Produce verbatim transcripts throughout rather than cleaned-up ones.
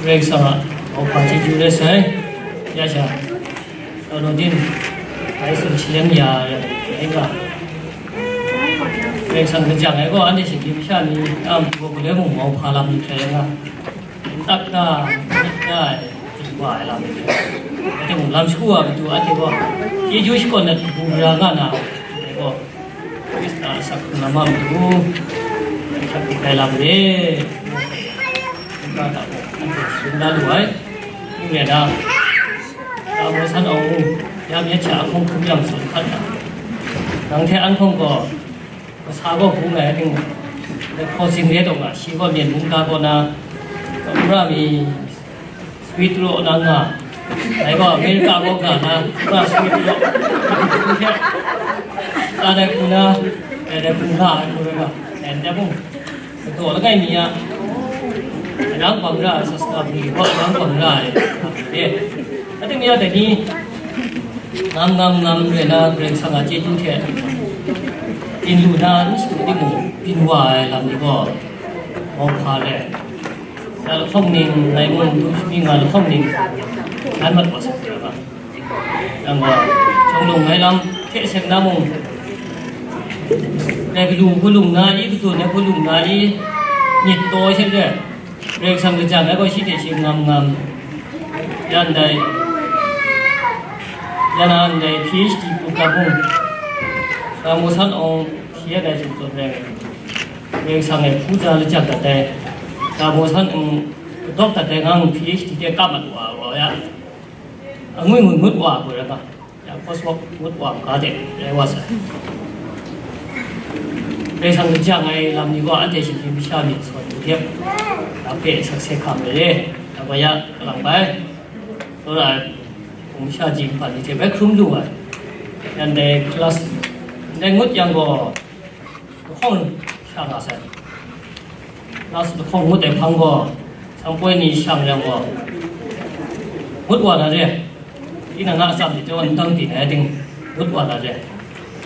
Karai Kasang a mauhpa chyeju rai sai, ya sha, Taunau din, bai tsun shalem ya, ya, ya, ya, Karai Kasang lajang ai gaw, anhte shinggyim masha ni, a matu gaw, galoi mung mauhpa lam ni hkrai nga, ntak da, ntak da, ai, wa ai lam ni, anhte mung lam shagu wa matu, anhte gaw, chyeju shakawn dat kabu gara nga na, anhte gaw, Khrista a asak hkrung lam a matu, hkrat hkrit ai lam re, ngu hpe, ningga hta mung anhte sharin da lu ai. Ning rai na, Taunau san awng, ya myit sha ahkawng hkrum yang tsun hkat na, nang hte an hkawng gaw, masa gaw hpung ai ting, hkaw sing re taw nga, shi gaw myen mungga kaw na, tsawmra mi, Sweet raw na nga, dai gaw America kaw nga na, nga sweet raw. Ka dai hku na, dai dai hku nga ai hku rai nga, dai ndai mung, kadaw langai mi a, anang bang ra ai, sasana bungli gaw anang bang ra ai, e, ating ya dai ni, ngam ngam ngam rai na, Karai Kasang a chyeju hte, byin lu na, n shadu timung, byin wa ai lam ni gaw, mauhpa re. Ga lahkawng ning, ngai mung, du shami nga lahkawng ning, ngai mat wa sa hkra ga. Yang gaw, shawng lung ngai lam hte seng na mung, dai galu hpulung na i, kadun ai hpulung na i, myit taw shet re, Karai Kasang lajang ai gaw shi hte shi ngam ngam, yan dai, yan an dai P H D program mung, Taunau san awng, shi yan dai tsun tsun rai. Karai Kasang e hpu ja lajak dat ai, Taunau san, um, kadawk dat ai, ngang P H D de kap mat wa, wa ya, angwi ngut ngut wa, gaw rai nga, ya, course work ngut wa, ga de, rai wa sai. Karai Kasang lajang ai lam ni gaw, anhte shinggyim masha myit sawn ni hte, dap hpe sakse hkam ai re, dap wa ya, kalang bai, tsawra ai, hpung masha ji hpan ni hte bai hkrum lu ai, yan dai class, ndai ngut yang gaw, lahkawng sha nga sai. Nas lahkawng ngut ai hpang gaw, sanpoi ni shang yang gaw, ngut wa na re. Tinang a atsam ni chyawm n dang ting ai ting, ngut wa na re.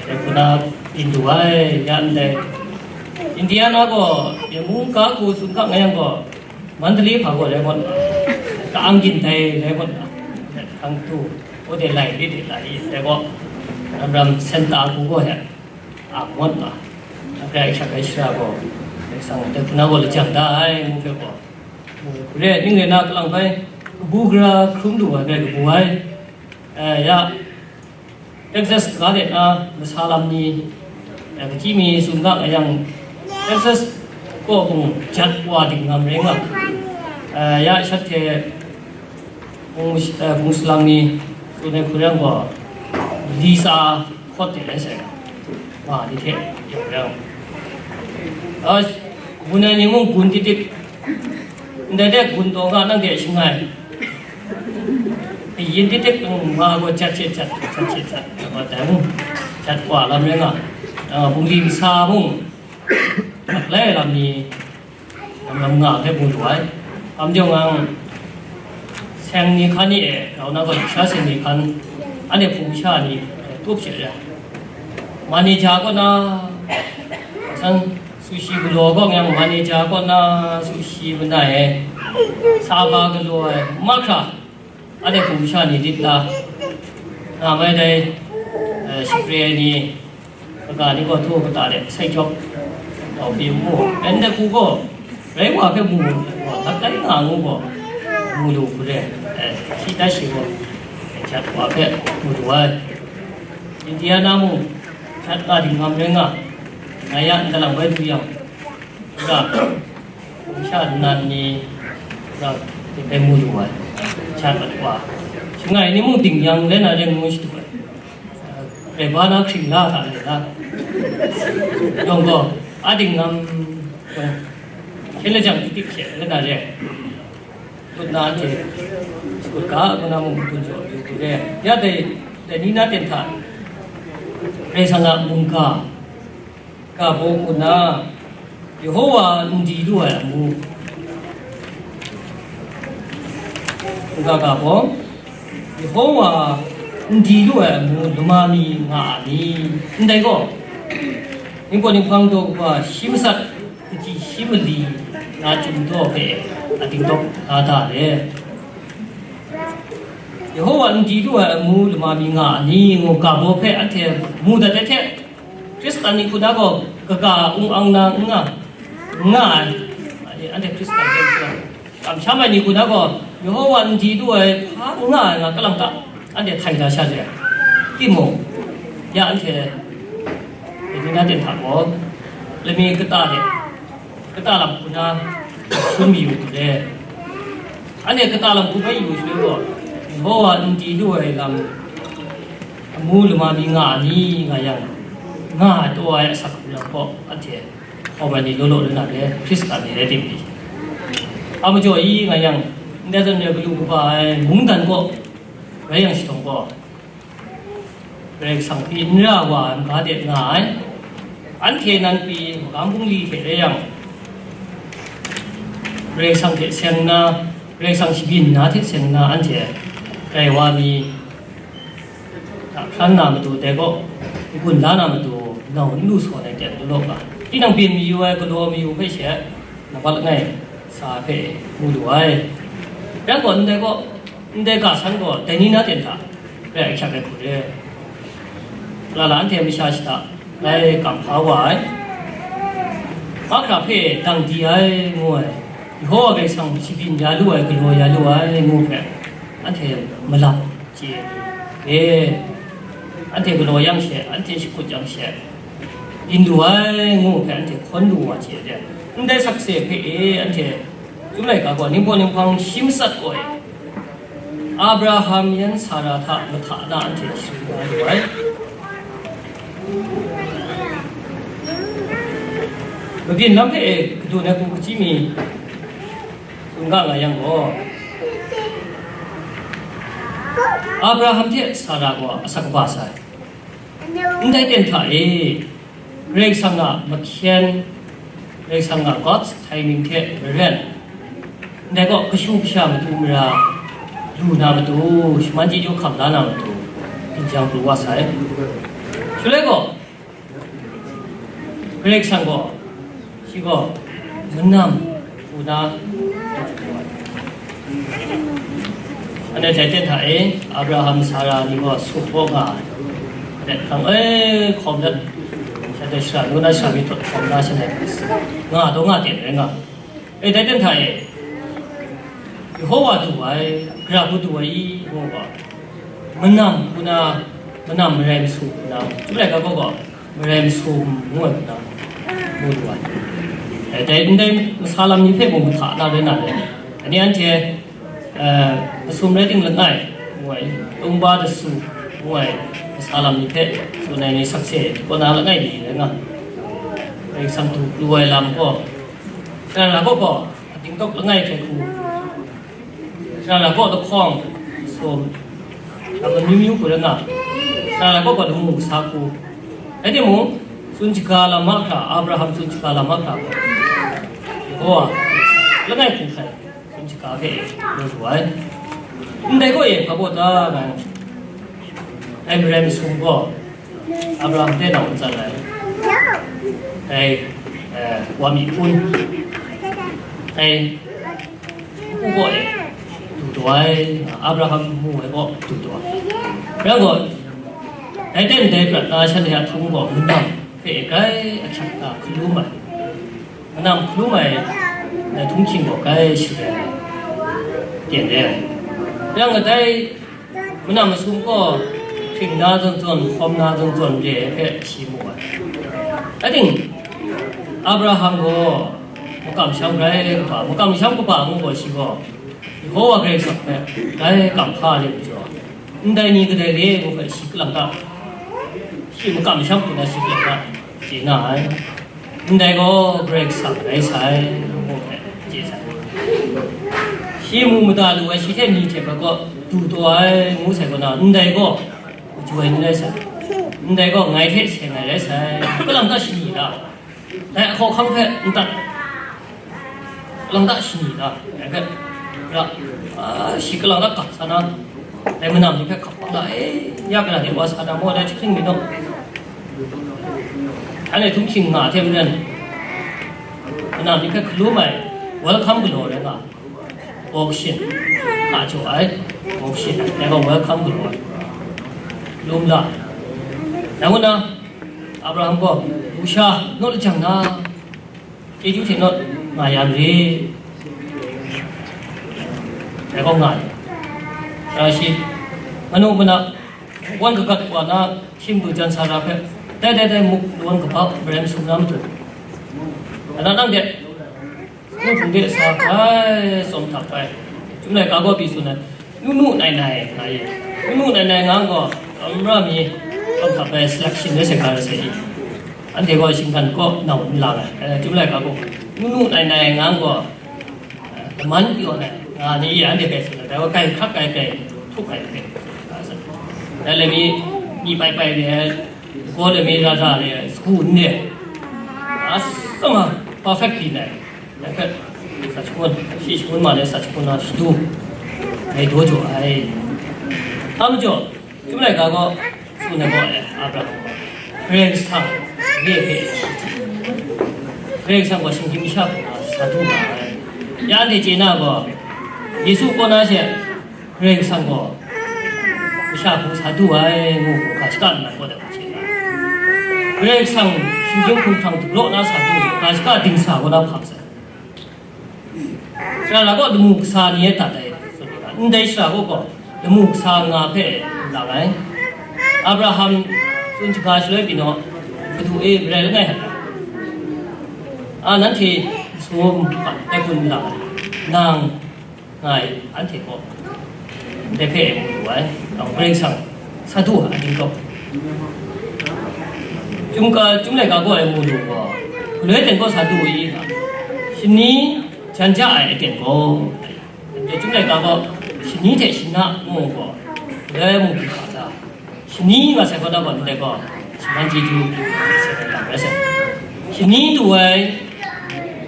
Dai hku na byin du ai, ya ndai. Indiana gaw, Yamu ka ku sumkang nga yang gaw, Mandalay hpa gaw rai ngut na, ka-ang gin dai rai ngut na, hkang tu, o de lai, ri de lai, dai gaw, ram ram senta hku gaw he. A ngut na, Karai Kasang ai shara gaw, Karai Kasang dai hpuna gaw lajang da ai, ngu hpe gaw, ngu hkru re, ning rai na, kalang bai, kabu gara hkrum lu ai hpe kabu ai, eh, ya, Texas ga de na, masa lam ni, eh, kachyi mi tsun ga nga yang, Texas kaw mung jat wa dingngam rai nga, eh, ya, shat hte, Hpung, eh, hpung salang ni tsun ai hku rai yang gaw, Lisa hkawt de rai sai, ma ni hte yawng yang. Ah, gun ai ni mung gun tik tik, ndai de gun taw nga nang de shangai. Yin tik tik, mm, ma gaw jat she jat, jat she jat, dai mung jat wa lam rai nga. Ah, bungli kasa mung, lai lam ni, Lam lam nga hpe mu lu ai. Hpa majaw ngang, seng ni hkan ni e, grau na gaw, sha seng ni hkan, anhte hpung sha ni, e, tup she re ai. Manager kaw na, san sushi galaw gaw ngang manager kaw na sushi manai e, saba galaw ai, mahkra, Anhte hpung sha ni lit la, nga mai dai, eh, shapre ai ni, kaga ni gaw htaw kata de sai jawp, dau hpe mu, ndai hku gaw, rai wa hpe mu, wa, lat tai nga ngu gaw, mu lu hku re, eh, shi tai shi gaw, jat wa hpe mu lu ai. Indiana mung, jat nga dingngam rai nga, nga ya, nta lang bai du yang, Ra, sha nnan ni, ra, dai mu lu ai, sha mat wa. Shangai ni mung ding yang le na ren ngu shadu ai. Rai ba na hkring la hta le na. Yawng gaw, a dingngam, yawng, hkyen lajang tik tik hte le na ren. Tut na hte, tut ga, ngu na mung gun jaw yu hku re. Ya dai, dai ni na ten hta, Karai Kasang a mungga, Ga baw ngu na, Yehowa n di lu ai amu. Ga ga baw, Yehowa n di lu ai amu lama mi nga a ni? Ndai gaw, ningpawt ninghpang daw kaba shi masat, kaji shi mali na chyum daw hpe, Ating tawk da da le. Yehowa n di lu ai amu lama mi nga a ni ngu ga baw hpe anhte mu dat ai hte, Hkristan ni hku na gaw kaga ung ang na n nga, n nga ai. Anhte Hkristan hte n nga ai. Kamsham ai ni hku na gaw, Yehowa n di lu ai hpa n nga ai nga kalang ta, anhte htai da sha de ai. Timung, ya anhte, dai ni na ten hta gaw, lami kata de, kata lam hku na, sun mayu hku de. Anhte kata lam hku bai yu shaloi gaw, Yehowa n di lu ai lam, amu lama mi nga a ni nga yang, nga ai taw ai asak hku lam gaw, anhte hkawm ai ni law law rai na le, Hkristan ni rai tim ni. A majaw i nga yang, ndai zawn re galu kaba ai mungdan kaw rai yang shahtawng gaw, Karai Kasang pyi n ra wa ai maga de nga ai. Anhte nan pyi magam bungli hte rai yang, Karai Kasang hte seng nna, Karai Kasang shabyin na hte seng nna, anhte rai wa mi, hta hkran na matu, dai gaw n-gun la na matu, nau n lu sawn ai ten law law ga, tinang byin mayu ai galaw mayu hpe she, nampat langai sa hpe mu lu ai. Rai gaw, ndai gaw, ndai ga san gaw, dai ni na ten hta rai ahkyak ai hku re. Lala anhte masha shada rai kamhpa wa ai. Mahkra hpe dang di ai, ngu ai. Yehowa Karai Kasang shabyin ya lu ai, galaw ya lu ai, ngu hpe anhte malap chye e. Anhte galaw yang she, anhte shakut yang she, byin lu ai, ngu hpe anhte hkawn lu wa chye de. Ndai sakse hpe e, anhte Chyum laika gaw, ninghpawt ninghpang shi matsat gaw e, Abraham yan Sara hta mahta na anhte sharin da lu ai. Mabyin lam hpe e kadun ai hku kachyi mi tsun ga nga yang gaw, Abraham hte Sara gaw asak kaba sai. Ndai ten hta e, Karai Kasang a mahkyen, Karai Kasang a God's timing hte maren, ndai gaw kashu kasha matu mara lu na matu, shaman chyeju hkam la na matu, ginjang pru wa sai. Shaloi gaw, Karai Kasang gaw, shi gaw manam hku na, anhte dai ten hta e, Abraham, Sara ni gaw suk bawk nga ai. Anhte hkrang e hkawm dat, shanhte shara nu na shara mi hkawm na shanhte nga taw nga ten rai nga. E, dai ten hta e, Yehowa du ai, gara hku du ai i, ngu ga, manam hku na, manam marai masum hku na, Chyum laika gaw gaw, marai masum ngu ai hku na, ngu du ai. E, dai ndai masa lam ni hpe mung mahta na rai na rai. Ani anhte, e, masum rai ting langai, ngu ai, tungba dasu, ngu ai, masa lam ni hpe tsun ai ni sakse, kaw na langai ni rai nga. Karai Kasang du pru ai lam gaw, Sara gaw gaw, ating tawk langai hkrai hku, Sara gaw lahkawng, sum, lam amyu myu hku rai nga, Sara gaw gaw lamu kasa hku. Rai timung, tsun shaga lam mahkra, Abraham tsun shaga lam mahkra gaw, Yehowa, langai hku hkrai, tsun shaga hpe e, mu ru ai. Ndai gaw e, hpa baw ta, ngai, dai marai masum gaw, Abraham hte nau n tsat ai. Dai, eh, wa mi hpun. Dai, u gaw e, du taw ai, Abraham mu ai gaw du taw ai. Rai gaw, dai ten dai prat na shanhte a htung gaw manam hpe grai ahkyak da hkalum ai. Manam hkalum ai, dai htunghking gaw grai sharen ai. Tyen re ai. Rai nga dai, Manam masum gaw hpring na zawn zawn, hkawm na zawn zawn re ai hpe shi mu ai. Ating, Abraham gaw makam sham rai kaba, makam sham kaba ngu gaw shi gaw, Yehowa Karai Kasang hpe grai kamhpa re majaw, ndai ni kadai re ngu hpe shi kalang ta, shi makam sham hku na shi kalang ta chye nga ai. Ndai gaw Karai Kasang rai sai, ngu hpe chye sai. Shi mu mada lu ai shi hte ni hte hpa gaw du taw ai, ngu sai kaw na, ndai gaw, maju ai ni rai sai. Ndai gaw ngai hte seng ai rai sai. Kalang ta shani la? Dai ahkawhkam hpe n tat. Kalang ta shani la? Ngai hpe ra, a, shi kalang ta kap sa na, dai manam ni hpe hkap la, e, ya kara de wa sa na maw, dai jahkring mi naw. Anhte htunghking nga hte maren, manam ni hpe hkalum ai, welcome galaw rai nga. Mokshin, a jaw ai, mokshin, dai gaw welcome galaw ai, lum la ai. Dai ngu na, Abraham gaw, lusha, naw lajang na, chyeju hte naw nga ya mare, dai gaw nga ai. Dai shi, manu mana, wan kagat wa na, hkying du jan sa ra hpe, dai, dai, dai, muk lawan kaba, maren sum na matu, ana nang de, Mung hpung de sa hkai, tsawm htak hkai. Chyum laika gaw pyi tsun ai, nu nu nai nai nga ye. Nu nu nai nai nga gaw, amra mi tsawm htak hkai, selection rai sai ga rai sai i. Anhte gaw shinggan kaw nau n lang ai. Eh, chyum laika gaw, nu nu nai nai nga gaw, eh, man pyaw ai, nga ni ye, anhte hpe tsun ai. Dai gaw, kai hkrak kai, kai htuk ai hpe. Dai le mi, mi pai pai de, gaw le mi ra ra de, school n de. Asa ma perfect di nai. Dai hpe, sa shangun, shi shangun ma le sa shangun na shadu, ngai daw jaw ai. A majaw, chyum laika gaw, tsun ai gaw, eh, Abraham gaw, Karai Kasang, re hpe, Karai Kasang gaw shinggyim masha hpe sa du nga ai. Ya anhte chye na gaw, Yesu kaw na she, Karai Kasang gaw, masha hpung sa du ai, ngu hkra shaka nna gaw, dai hpe chye na. Karai Kasang, shinggyim hkunghtang dagraw na sa du, hkra shaka dingsa kaw na hpang sai. Shara gaw lamu kasa ni e dat ai, ndai shara gaw gaw lamu kasa nga hpe n lang ai. Abraham tsun shaga shaloi pyi naw, Madu e, marai langai hta? A, nanhte masum ai kun n lang ai, nang nga ai, anhte gaw ndai hpe mu lu ai, nang Karai Kasang sa du ai, ating gaw. Chyum ka, chyum laika gaw ai mu lu gaw, galoi ten gaw sa du i, shani jan ja ai aten gaw, chyum laika gaw, shani hte shana ngu gaw, galoi mu hkra hta, shani nga sai kaw na gaw, ndai gaw, shaman chyeju sai ai lam rai sai. Shani du ai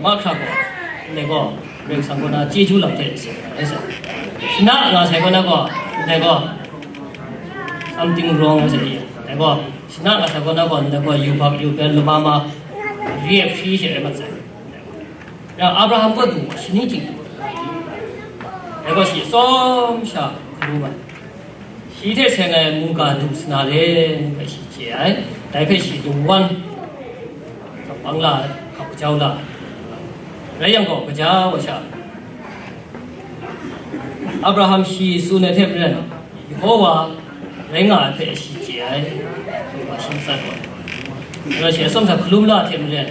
mahkra gaw, ndai gaw, Karai Kasang kaw na chyeju lam hte sai ai rai sai. Shana nga sai kaw na gaw, ndai gaw, something wrong rai sai. Ndai gaw, shana nga sai kaw na gaw, ndai gaw, yubak yubel lama ma, re ai hpri she rai mat sai. Ya, Abraham gaw du, shani ching du. Dai gaw shi atsawm sha hkalum ai. Shi hte seng ai mungga du sana le, ngu hpe shi chye ai. Dai hpe shi lungwan, hkap bang la, hkap kajau la. Rai yang gaw, kaja wa sha, Abraham shi tsun ai hte maren, Yehowa rai nga ai hpe shi chye ai, ngu hpe shi n tsat gaw. Ngu hpe shi atsawm hta hkalum la ai hte maren,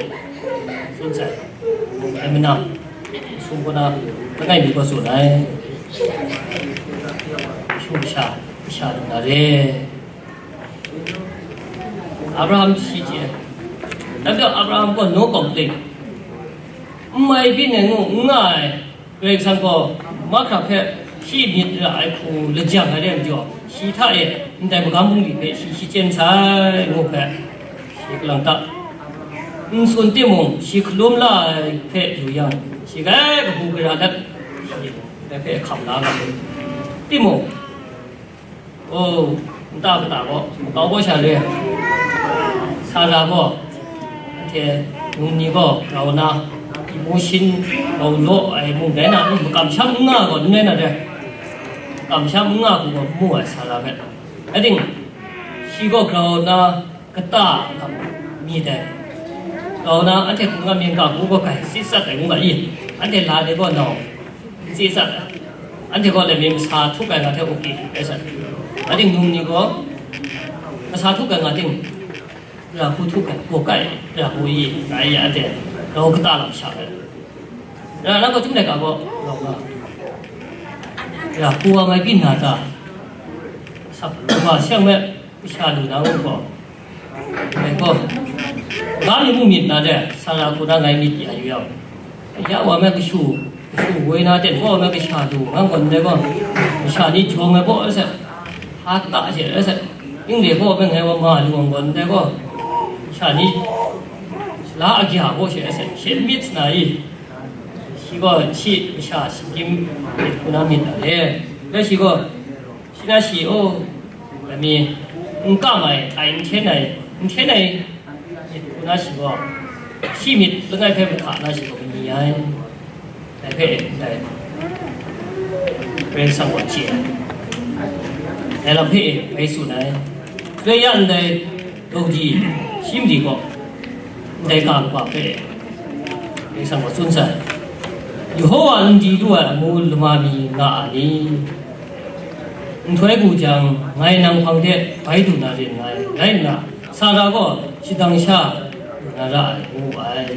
tsun sai. Ai manang, sum kaw na, langai mi gaw tsun ai. Shu masha, masha lu na re. Abraham shi chye. Dai majaw Abraham gaw no complain. N mai byin ai ngu, n nga ai. Karai Kasang gaw mahkra hpe shi myit ra ai hku lajang ai re ai majaw, shi hta e ndai magam bungli hpe shi shachyen sai, ngu hpe, shi kalang ta. N tsun timung, shi hkalum la ai hpe yu yang, shi grai kabu gara dat, shi dai hpe hkam la nga ai. Timung, o, nta kata gaw, makau gaw sha re, Sara gaw, anhte num ni gaw grau na, emotion grau law ai mung rai na, makam sham n nga gaw n rai na re, makam sham n nga hku gaw n mu ai Sara hpe. Rai ting, shi gaw grau na, kata lam myit ai. Grau na, anhte hkungga mying ga hku gaw grai tsi tsat ai ngu ga i, anhte la de gaw nau n tsi tsat ai. Anhte gaw laimi masa htuk ai nga hte uki rai sat. Rai ting, num ni gaw masa htuk ai nga ting, ra hku htuk ai, gaw kai ra hku i, nga i, anhte grau kata lam sha ai. Ra na gaw, chyum laika gaw, grau nga, ra hku wa mai byin na ta? Sap wa shang me, kasha lu na u gaw, ngai gaw, ga mi mu myit na de, Sara hku na ngai myit ya yu yang, ya wa me kashu, kashu woi na ten gaw me kasha lu, nang gaw ndai gaw, kasha ni jawng ai baw sai, hta ta she rai sai, ning de gaw me ngai wa ma lu ang gaw ndai gaw, kasha ni la agya baw she rai sai, she myit na i, shi gaw shi kasha shinggyim myit hku na myit na le, rai shi gaw, Shi na shi, oh, lami, n kam ai, ai n hten ai, n hten ai myit hku na shi gaw, shi myit langai hpe mahta na shi gaw mani ai, dai hpe ndai. Karai Kasang gaw chye ai. Dai lam hpe e bai tsun ai. Shaloi ya ndai daw di shi mali gaw, ndai ga kaba hpe Karai Kasang gaw tsun sai. Yehowa n di lu ai amu lama mi nga a ni? Nhtoi gu jang, ngai nang hpang de bai du na rin nngai, rai nna, Sara gaw shadang sha lu na ra ai, ngu ai.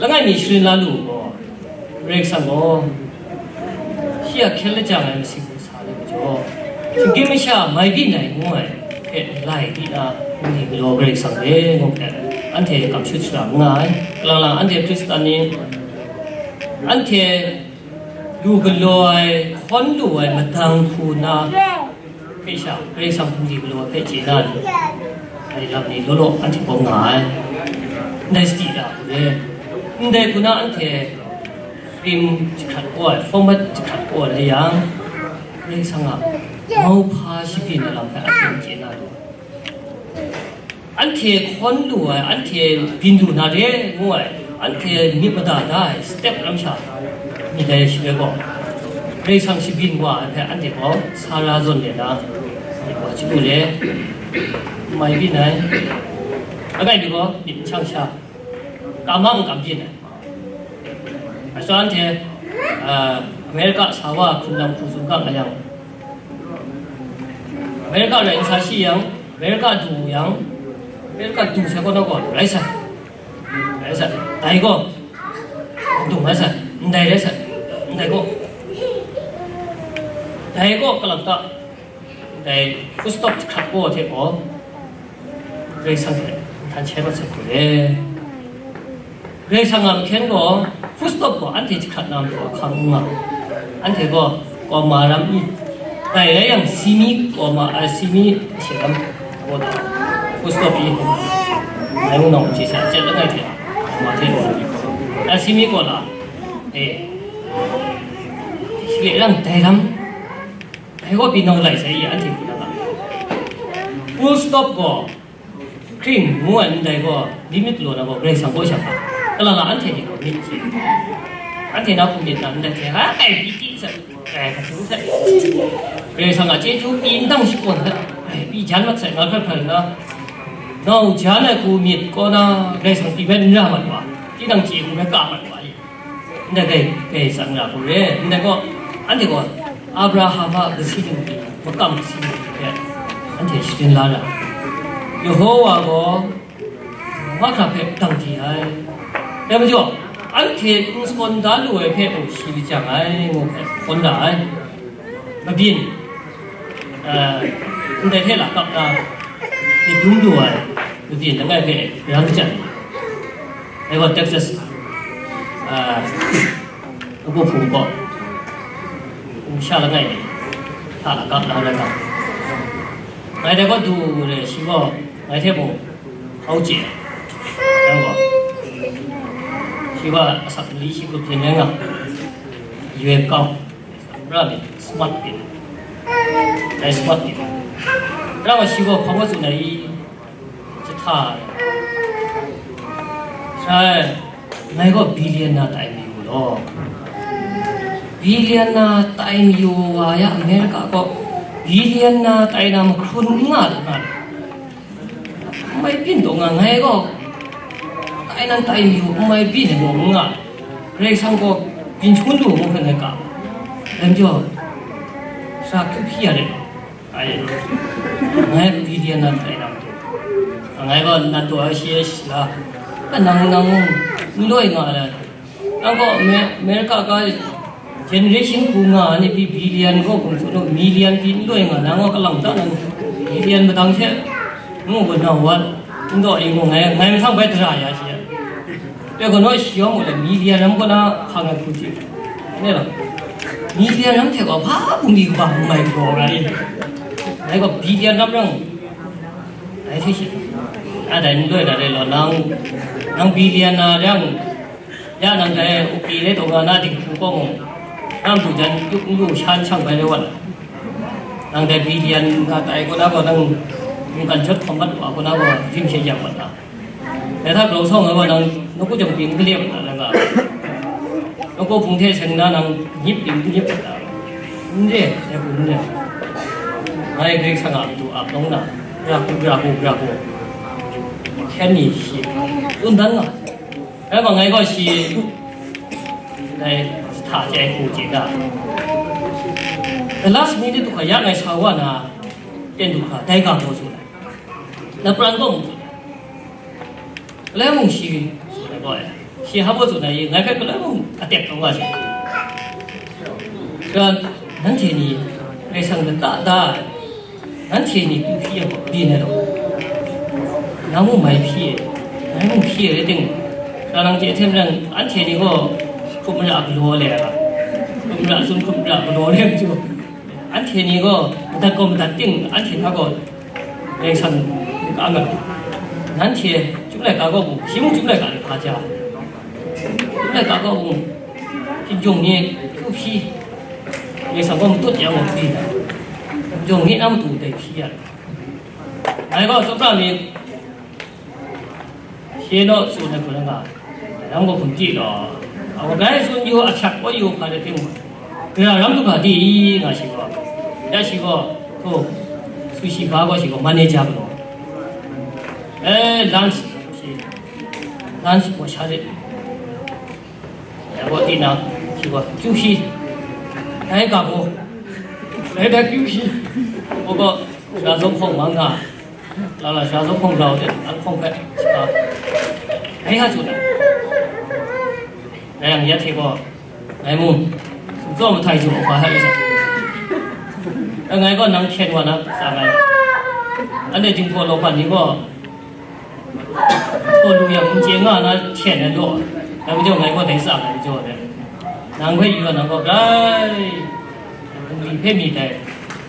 Langai mi sharin la lu u gaw, Karai Kasang gaw shi a hkyen lajang ai masing sa ai majaw, shinggyim masha mai byin ai ngu ai hpe lai di na, ngu di galaw Karai Kasang e ngu hpe, anhte kamshut shara n nga ai. Kalang lang anhte Hkristan ni, anhte lu galaw ai, hkawn lu ai madang hku na hpe sha, Karai Kasang hpung di galaw ai hpe chye na ni, dai lam ni law law anhte bawng nga ai. Ndai sadi da hku re, ndai hku na anhte film jahkrat kau ai, format jahkrat kau ai rai yang, Karai Kasang a mauhpa shabyin ai lam hpe anhte n chye na ni? Anhte hkawn lu ai, anhte byin lu na re ngu ai, anhte myit mada da ai step ram sha myit ai shaloi gaw, Karai Kasang shabyin wa ai hpe anhte gaw Sara zawn le na, myit wa chyalu le, mai byin ai, langai mi gaw myit n shang sha, kam a n kam byin ai. Aso anhte, ah, America sa wa hkrun lam hku tsun ga nga yang, America rai n sa shi yang, America du yang, America du sai kaw na gaw rai sai, rai sai, dai gaw, dung rai sai, ndai rai sai, ndai gaw, dai gaw kalang ta, dai full stop jahkrat gaw hte gaw, Karai Kasang hte nhtan shai mat sai hku re. Karai Kasang a mahkyen gaw, full stop gaw anhte jahkrat na matu ahkang n nga. Anhte gaw, comma ram i, dai rai yang, semi comma, a, semi she ram gaw da, full stop i, ngai ngu nang hte sa, chyet langai hte, comma hte gaw, a, semi gaw la, e, shi le ram, dai ram, dai gaw pyi nau lai sai i, anhte hku na nga. Full stop gaw, Hkring ngu ai ndai gaw, myit myit law na gaw, Karai Kasang kaw sha hpa, kalang la anhte ni gaw myit chye. Anhte na hku myit na ndai hte, ha, kai pyi ti sai, kai hkatu sai. Karai Kasang a chyeju pyi n dang shakawn sai, kai pyi jan mat sai, nga hkrai hkrai nna, nau jan ai hku myit kaw na, Karai Kasang pyi bai n ra mat wa, tinang chye hku bai ka mat wa i. Ndai kai, kai tsan ra hku re, ndai gaw, anhte gaw Abraham a kasi ning ni, makam kasi ning ni hpe anhte sharin la ra ai. Yehowa gaw mahkra hpe dang di ai. Dai majaw, anhte n sawn da lu ai hpe mung shi lajang ai, ngu hpe hkawn ra ai. Mabyin, eh, ndai hte lakap na, myit dum lu ai mabyin langai hpe ran majan ni, dai gaw Texas, eh, Abu Hpung gaw, Hpung sha langai ni hta lakap na rai nga, ngai dai gaw du re, shi gaw ngai hte mung hkau chye ai, yang gaw, shi gaw asak mali shi grup yin rai nga, yue kau. Ra mi, smart byin. Dai smart byin. Ra wa shi gaw hpa wa tsun ai i, jahta ai. Sai, ngai gaw billion na tai mayu law. Billion na tai mayu wa ya America gaw, billion na tai na mahkrun n nga lu na. N mai byin taw nga, ngai gaw tai nan tai mi u, n mai byin ai gaw n nga, Karai Kasang gaw byin shangun lu ngu hpe ngai ga, dai majaw, sara hkyu hpyi ya ret ai, ngai billion nan tai na matu, ngai gaw nan taw ai shi e shi la, nang, nang n loi nga ai. Nang gaw Ame-, America ga generation hku nga ai ni pyi billion gaw hkum tsun u, million pyi n loi nga, nang gaw kalang ta nan billion madang hte ngu gaw nau wat, n daw e ngu ngai, ngai mahtang bai dara ya shi ya. Dai gaw naw shi yawng gaw le million lam kaw na hkang ai hku chye. Ngai gaw million lam hte gaw hpa bungli kaba n mai galaw ai. Ngai gaw billion lam rang, ngai hte shi, a dai n loi na re law, nang, nang billion na rang, ya nang dai upi le taw nga na dinghku gaw mung, na matu jan n lu shan shang bai rai wa na. Nang dai billion nga tai kaw na gaw, nang mungkan jawt hkawm mat wa kaw na gaw, rim she yang mat na. Dai hta grau sau nga gaw, nang nawku jawng pyi n gale mat na, nang nga. Nang kaw hpung hte seng na nang nyip ting nyip ta, n re, dai hku n re. Ngai Karai Kasang a matu ap lawng na, gara hku, gara hku, gara hku, hkyen ni shi tsun dan nga. Rai ma, ngai gaw shi, dai, hta chye hku chye da. The last minute du hkra ya ngai sa wa na, ten du hkra, dai ga gaw tsun ai. Na pran gaw mu tsun ai. Galoi mung shi tsun ai gaw, shi hpa baw tsun ai, ngai hpe galoi mung a tep kau wa shi. Ga, nanhte ni, Karai Kasang lata da ai, nanhte ni kyu hpyi yang gaw, byin ai law. Nang mung mai hpyi ai, ngai mung hpyi ai rai timung, ga nang chye hte maren, anhte ni gaw hkrup mara galaw le ai, hkrup mara tsun, hkrup mara galaw le ai majaw, anhte ni gaw madat gaw madat ting, anhte hta gaw Karai Kasang n-, n-, nanhte chyum laika gaw mung, shi mung chyum laika ni hpa ja, chyum laika gaw mung, hkinjawng ni kyu hpyi, Karai Kasang gaw matut yang gaw hpyi ai, hkinjawng ni na matu dai hpyi ai. Ngai gaw tsawra mi Hpyi naw tsun ai hku na nga, nang gaw hkum ti law, a wa gai tsun yu, a hpyak kau yu hpa rai timung, gara ram lu ga di nga shi gaw, ya shi gaw, hto, sushi bar gaw shi gaw manager galaw, eh, lunch shi, lunch gaw sha lit. Ya gaw tinang, shi gaw kyu shi, dai ga gaw, dai da kyu shi, gaw gaw, sha zawn hkawng mang nga, la la sha zawn hkawng rau de, an hkawng hpe, sha, dai ha tsun ai. Dai yang ya hte gaw, ngai mung, sumtsaw mahtai sum hpa hta mi sa. Ngai gaw nang hkyen wa na, tsa ngai. Anhte jinghpaw law hpan ni gaw, Hkaw lu yang n chye nga na hten ai law, dai majaw ngai gaw dai tsa ai majaw dai. Nang hpe yu ai nang gaw grai, nang li hpe myit dai,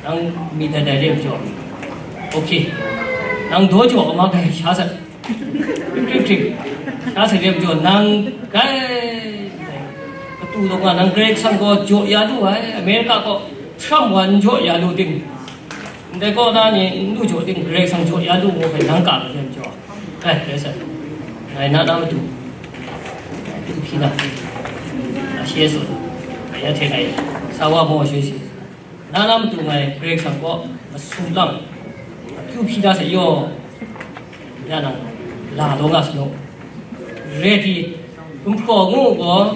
nang myit dai dai re majaw. Ok. Nang daw jaw a ma gai sha sat. Kring kring. Sha sat re majaw nang grai. Katu daw nga nang Karai Kasang gaw jaw ya lu ai, America gaw Trump wa n jaw ya lu ting. Ndai kaw na ni n lu jaw ting, Karai Kasang jaw ya lu ngu hpe nang ka ma yen jaw. Ai, Karai Kasang, ngai na na matu, du hpyi na, a shi e tsun, ngai ya hte ngai, sa wa maw shi shi, na na matu ngai Karai Kasang kaw masum lang, akyu hpyi da sai yaw, ya nang, la daw nga sa nu. Ready, gumhpraw ngu gaw,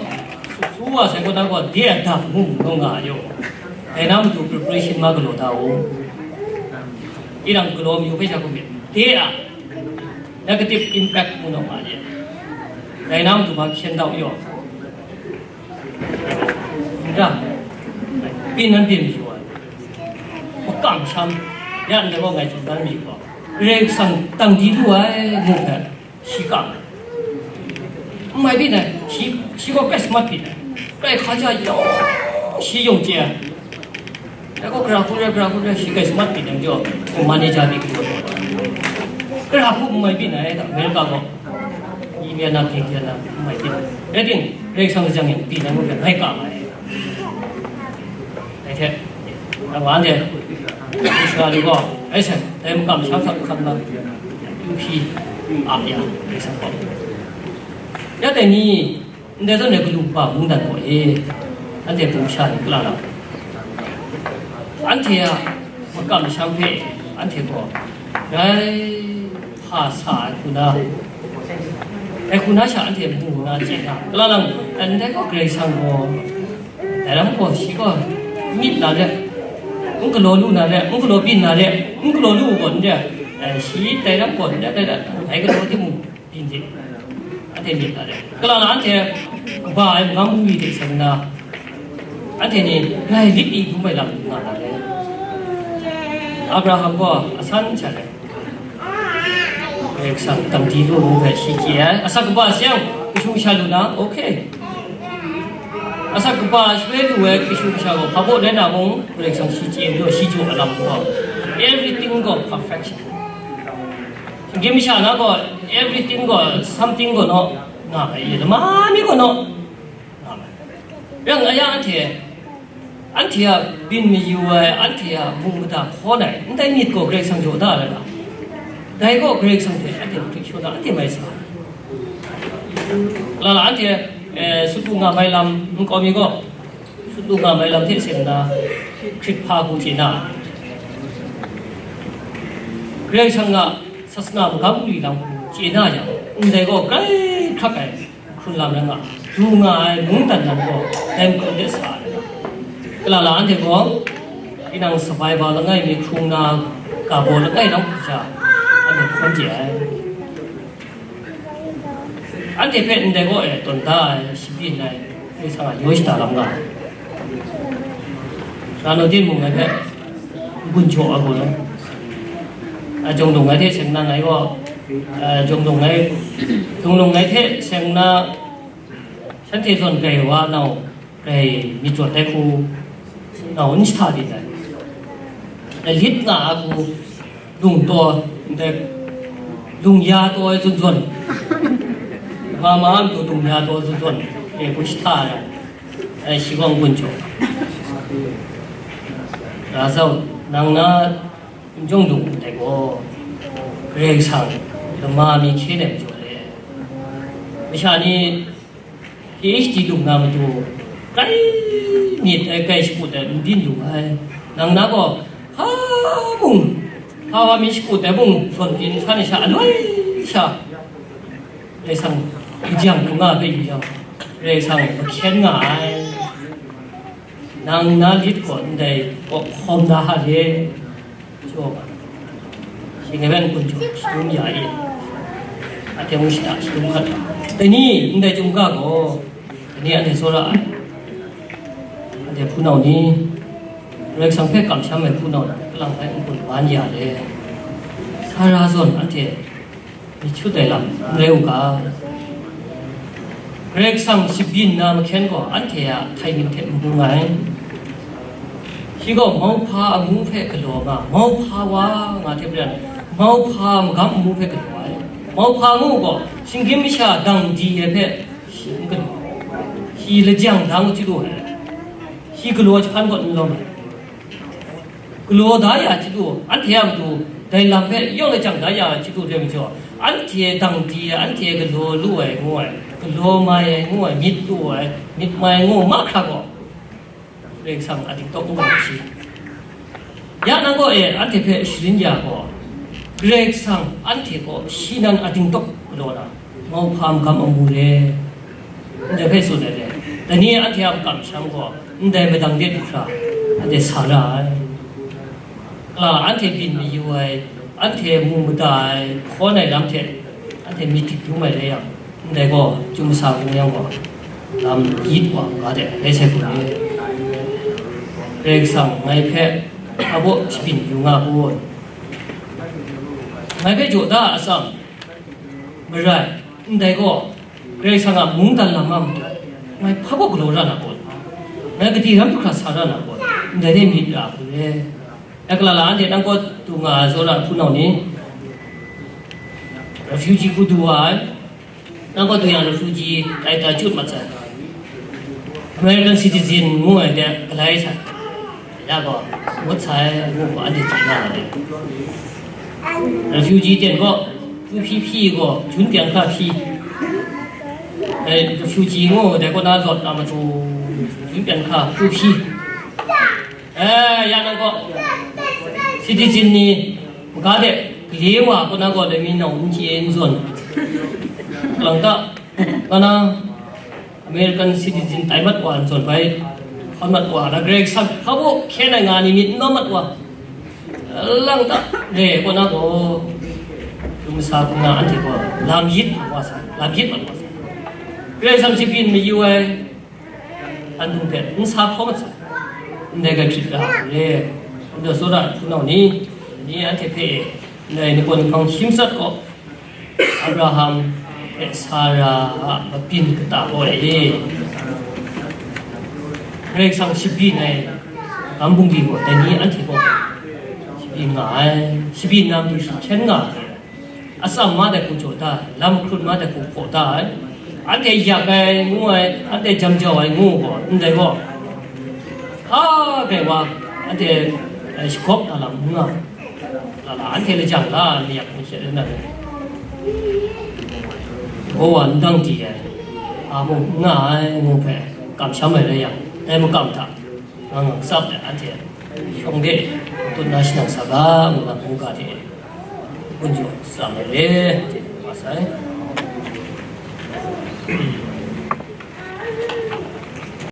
su wa sai kaw na gaw, de a dam ngu ngu nga a yaw. Dai na matu preparation ma galaw da u. Tinang galaw mayu hpe sha hkum myit. De a negative impact ngu naw nga ye. Dai na matu ma hkyen dau yaw. N ra, byin nan byin mayu ai. Makam sham, ya ndai gaw ngai tsun dan mayu gaw, Karai Kasang tang di lu ai, ngu hpe. Shi kam. N mai byin ai, shi, shi gaw kai samat byin ai. Kai hkaja yawng, shi yawng chye ai. Dai gaw gara hkun rai, gara hkun rai, shi kai samat byin ai majaw, gaw manager byin gaw. Gara hku n mai byin ai, America gaw. Indian na, Indian na, n mai byin ai. Rai timung, Karai Kasang lajang yang byin ai ngu hpe ngai kam ai. Dai hte, dai wa anhte, Israel ni gaw, rai sai, dai makam masham hta hkam nang, kyu hpyi, ap ya, Karai Kasang gaw. Ya dai ni, ndai zawn e galu kaba mungdan gaw e, anhte pung sha ni kala na, anhte a makam masham hpe, anhte gaw, rai hpa sa ai hku na, dai hku na sha anhte mu na chye na, kala lang, ndai gaw Karai Kasang gaw, Dai lam gaw shi gaw myit na re, n galaw lu na re, n galaw byin na re, n galaw lu gaw n re, eh, shi dai lam gaw n re, dai, dai, dai galaw timung byin de, anhte myit na re. Kalang na anhte kaba ai magam bungli hte seng nna, anhte ni ngai lit mi dum ai lam nga na re. Abraham gaw asan sha re. Karai Kasang tang di lu ngu hpe shi chye ai. Asak kaba sayang, kashu kasha lu na, okay. Asak kaba shaloi lu ai kashu kasha gaw, hpa baw rai na mung, Karai Kasang shi chye ai majaw, shi jaw ai lam gaw, everything gaw perfection. Shinggyim masha na gaw, everything gaw, something gaw naw, nga ai, lama mi gaw naw, Yang aya anhte, anhte a byin mayu ai, anhte a mung mada hkawn ai, ndai myit gaw Karai Kasang jaw da ai rai na? Dai gaw Karai Kasang hte anhte hkrit shaw na, anhte mai sa ai. Lala anhte Eh, sut lu nga mai lam nkau mi gaw, sut lu nga mai lam hte seng nna, hkrit hpa hku chye na, Karai Kasang a sasana magam bungli lam hku chye na yang, ndai gaw grai hkrak ai hkrun lam rai nga, du nga ai mungdan lam gaw dai mahkra de sa ai. Kala la anhte gaw, tinang savaiba langai mi hkrung na, ga baw langai lam hku sha, anhte hkawn chye ai. Anhte hpe ndai gaw e tawn da ai, shabyin ai, Karai Kasang a yaw shada lam nga ai. Rano din mung ngai hpe n-gun jaw ai gaw, a jawng dung ngai hte seng na ngai gaw, a jawng dung ngai, jawng dung ngai hte seng na, shanhte zawn grai wa nau, grai myit rawt ai hku, nau n shahta byin ai. Dai lit nga a hku, lung taw, ndai, lung ya taw ai zawn zawn, ma ma a matu lung ya taw ai zawn zawn, e hku shahta ai, ai shi gaw n-gun jaw. Ra sau, nang na n jawng dung ndai gaw, Karai Kasang lama mi hkye nem jaw le. Masha ni P H D lung na matu, kai myit ai, kai shakut ai, n byin lu ai. Nang na gaw, hpa mung, hpa wa mi shakut ai mung, zawn pyi n san ai sha, aloi sha, Karai Kasang, hpyi jang hpung nga ai hpe yu jang, Karai Kasang mahkyen nga ai. Nang na lit gaw ndai gaw hkawm na ha le, jaw, shi ngai hpe n-gun jaw, shadum ya e. Anhte mung shada shadum hkat. Dai ni ndai chyum ga gaw, dai ni anhte tsawra ai. Anhte hpunau ni, Karai Kasang hpe kamsham ai hpunau ni, kalang hpe n-gun ban ya le, Sara zawn anhte myit shut ai lam n rai u ga. Karai Kasang shabyin na mahkyen gaw anhte a htai myit hte n bung ai. Shi gaw mauhpa amu hpe galaw nga, mauhpa wa nga hte maren, mauhpa magam amu hpe galaw ai. Mauhpa ngu gaw, shinggyim masha dang di ai hpe shi n galaw ai. Shi lajang dang chyalu ai. Shi galaw jahpan gaw n lawm ai. Galaw da ya chyalu, anhte a matu dai lam hpe yawng lajang da ya chyalu re majaw, anhte dang di ai, anhte galaw lu ai ngu ai, galaw mai ai ngu ai, myit lu ai, myit mai ngu mahkra gaw, Karai Kasang a dingtawk n gaw shi. Ya nang gaw e, anhte hpe sharin ya gaw, Karai Kasang anhte gaw shi nan a dingtawk galaw na, mauhpa magam amu re, ndai hpe tsun ai re. Dai ni anhte a makam masham gaw, ndai madang de du hkra, anhte sa ra ai. Kala anhte byin mayu ai, anhte mu mada ai, hkawn ai lam hte, anhte myit dik dum ai rai yang, ndai gaw, Chyum Masa Hkungga yang gaw, lam yit wa ga de, rai sai hku ni. Karai Kasang ngai hpe, a baw shabyin yu nga kun? Ngai hpe jaw da a tsam, marai, ndai gaw, Karai Kasang a mungdan lam a matu, ngai hpa baw galaw ra na kun? Ngai gade ram hkra sa ra na kun? Ndai de myit ra hku re. Ya kala la anhte nang kaw du nga ai tsawra hpunau ni, refugee hku du wa ai, nang kaw du yang refugee tai ta jut mat sai. American citizen ngu ai de galai sai. Ya gaw, ngut sai, ngu gaw, anhte chye nga ai. Refugee ten gaw, hpu hpyi hpyi gaw, jun pyan hkra hpyi. Eh, refugee ngu dai kaw na lawt na matu, jun pyan hkra hpu hpyi. Eh, ya nang gaw, citizen ni, maga de, gale wa kaw na gaw, dai mi nau n chye n zawn. Lang ta, ka na, American citizen tai mat wa, n zawn bai hkawn mat wa, na Karai Kasang hpa baw hkyen ai nga ni myit n lawm mat wa, lang ta re kaw na gaw, Chyum Masa Hkungga anhte gaw lam yit mat wa sai, lam yit mat wa sai. Karai Kasang shabyin mayu ai, anhte hpe n sa hkaw mat sai, ndai ga hkrit ga re, ndai tsawra hpunau ni, ni anhte hpe e, ndai ni kaw ni hpang hkying sat gaw, Abraham hte Sara a mabyin kata gaw e, Karai Kasang shabyin ai magam bungli gaw, dai ni anhte gaw shabyin nga ai, shabyin na matu shi hkyen nga ai. Atsam ma dai hku jaw da ai, lam hkrun ma dai hku hpaw da ai, anhte yak ai ngu ai, anhte jam jau ai ngu gaw, ndai gaw, hpa rai wa, anhte, eh, shagawp na lam n nga ai. Lala, anhte lajang la, mayak hpe she rai na rai. Yehova n dang di ai, a mung n nga ai ngu hpe kamsham ai rai yang, dai makam hta ngang ngang tsap let anhte shawng de matut na shanang sa ga ngu na mungga hte kun jaw tsam ai re, hte nga sai.